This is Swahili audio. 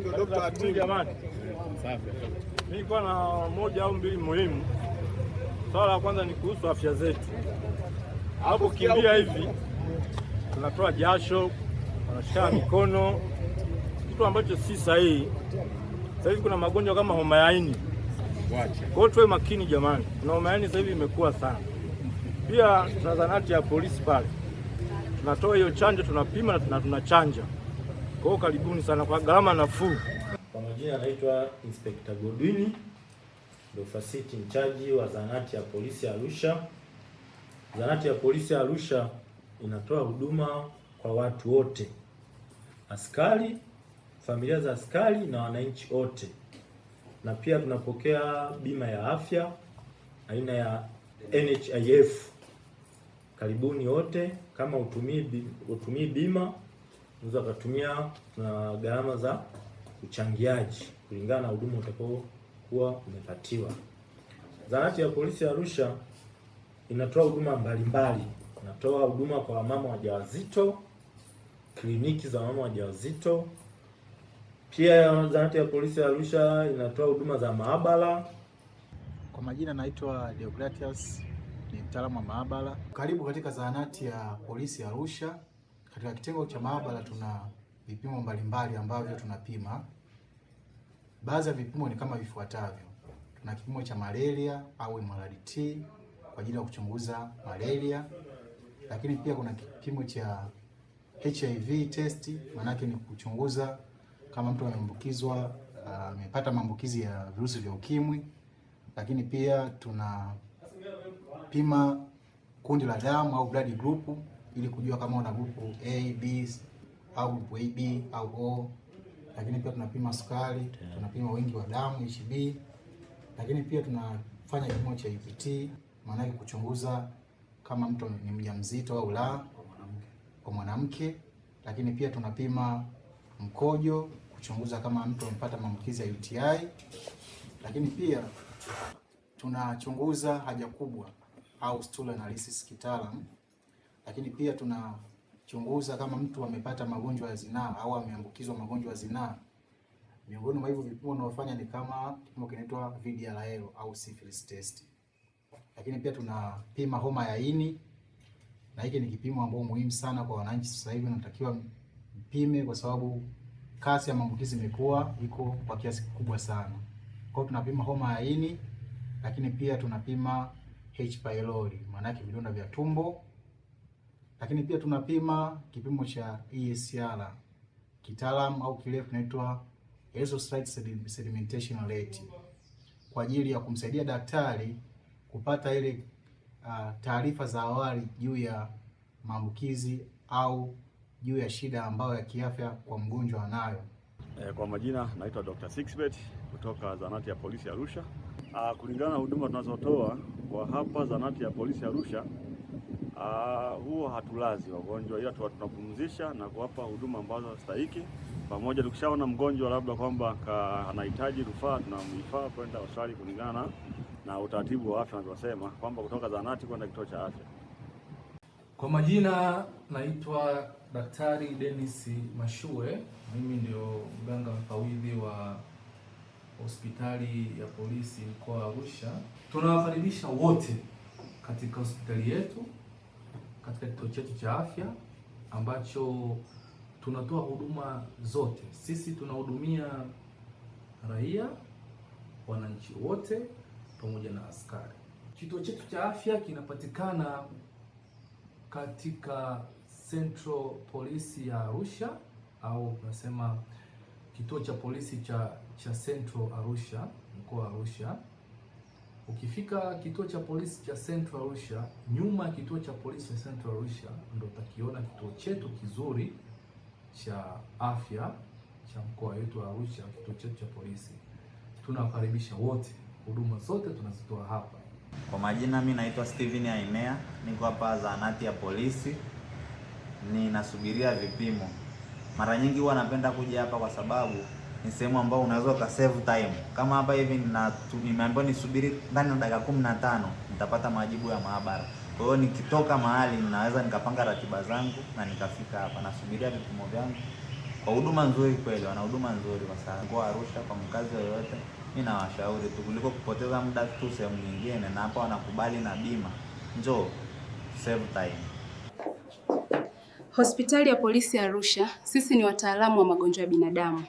Ndio jamani. Mimi kwa na moja au mbili muhimu. Swala la kwanza ni kuhusu afya zetu. Hapo kimbia hivi tunatoa jasho, wanashika mikono, kitu ambacho si sahihi. Sasa hivi kuna magonjwa kama homa ya ini. Kwa hiyo tuwe makini jamani, kuna homa ya ini sasa hivi imekuwa sana. Pia tuna zahanati ya polisi pale, tunatoa hiyo chanjo, tunapima na tunachanja. Kwa hiyo karibuni sana kwa gharama nafuu. Kwa majina anaitwa Inspector Godwin, ndio facility in charge wa zahanati ya polisi Arusha. Zahanati ya polisi Arusha inatoa huduma kwa watu wote, askari, familia za askari na wananchi wote, na pia tunapokea bima ya afya aina ya NHIF. Karibuni wote, kama utumii bima unaweza kutumia na gharama za uchangiaji kulingana na huduma utakaokuwa umepatiwa. Zahanati ya polisi Arusha inatoa huduma mbalimbali. Inatoa huduma kwa wamama wajawazito, kliniki za wamama wajawazito. Pia zahanati ya polisi Arusha inatoa huduma za maabara. Kwa majina naitwa Deogratias, ni mtaalamu wa maabara. Karibu katika zahanati ya polisi Arusha. Katika kitengo cha maabara tuna vipimo mbalimbali ambavyo tunapima. Baadhi ya vipimo ni kama vifuatavyo: tuna kipimo cha malaria au MRDT kwa ajili ya kuchunguza malaria, lakini pia kuna kipimo cha HIV test, maanake ni kuchunguza kama mtu ameambukizwa, amepata maambukizi ya virusi vya ukimwi. Lakini pia tunapima kundi la damu au blood group ili kujua kama una group A, B au group AB au O. Lakini pia tunapima sukari, tunapima wingi wa damu HB, lakini pia tunafanya kipimo cha UPT, maana yake kuchunguza kama mtu ni mjamzito au la kwa mwanamke. Lakini pia tunapima mkojo kuchunguza kama mtu amepata maambukizi ya UTI. Lakini pia tunachunguza haja kubwa au stool analysis kitaalamu. Lakini pia tunachunguza kama mtu amepata magonjwa ya zinaa au ameambukizwa magonjwa ya zinaa. Miongoni mwa hivyo vipimo tunavyofanya ni kama kipimo kinaitwa VDRL au syphilis test. Lakini pia tunapima homa ya ini, na hiki ni kipimo ambao muhimu sana kwa wananchi sasa hivi, unatakiwa mpime kwa sababu kasi ya maambukizi imekuwa iko kwa kiasi kikubwa sana. Kwa hiyo tunapima homa ya ini, lakini pia tunapima H pylori, maana yake vidonda vya tumbo. Lakini pia tunapima kipimo cha ESR, kitaalamu au kirefu kinaitwa erythrocyte sedimentation rate, kwa ajili ya kumsaidia daktari kupata ile taarifa za awali juu ya maambukizi au juu ya shida ambayo ya kiafya kwa mgonjwa anayo. Kwa majina naitwa Dr. Sixbet kutoka zahanati ya polisi Arusha. Kulingana na huduma tunazotoa kwa hapa zahanati ya polisi Arusha, huwa hatulazi wagonjwa, ila tunapumzisha na kuwapa huduma ambazo stahiki. Pamoja tukishaona mgonjwa labda kwamba anahitaji rufaa, tunamrifaa kwenda hospitali kulingana na utaratibu wa afya unavyosema kwamba kutoka zahanati kwenda kituo cha afya. Kwa majina naitwa Daktari Dennis Mashue, mimi ndio mganga mfawidhi wa hospitali ya polisi mkoa wa Arusha. Tunawakaribisha wote katika hospitali yetu, katika kituo chetu cha afya ambacho tunatoa huduma zote. Sisi tunahudumia raia, wananchi wote pamoja na askari. Kituo chetu cha afya kinapatikana katika Central Polisi ya Arusha au tunasema kituo cha polisi cha Central Arusha, mkoa wa Arusha. Ukifika kituo cha polisi cha Central Arusha, nyuma ya kituo cha polisi cha Central Arusha ndio utakiona kituo chetu kizuri cha afya cha mkoa wetu wa Arusha, kituo chetu cha polisi. Tunawakaribisha wote, huduma zote tunazitoa hapa. Kwa majina mi naitwa Steven Aimea, niko hapa zahanati ya polisi, ninasubiria vipimo. Mara nyingi huwa napenda kuja hapa kwa sababu ni sehemu ambayo unaweza uka save time. Kama hapa hivi nimeambiwa nisubiri ndani ya dakika 15 nitapata majibu ya maabara. Kwa hiyo nikitoka mahali ninaweza nikapanga ratiba zangu na nikafika hapa, nasubiria vipimo vyangu Kwa huduma nzuri kweli, wana huduma nzuri kwa sababu mkoa wa Arusha, kwa mkazi yoyote mimi nawashauri tu kuliko kupoteza muda tu sehemu nyingine, na hapa wanakubali na bima, njoo save time. Hospitali ya Polisi Arusha, sisi ni wataalamu wa magonjwa ya binadamu.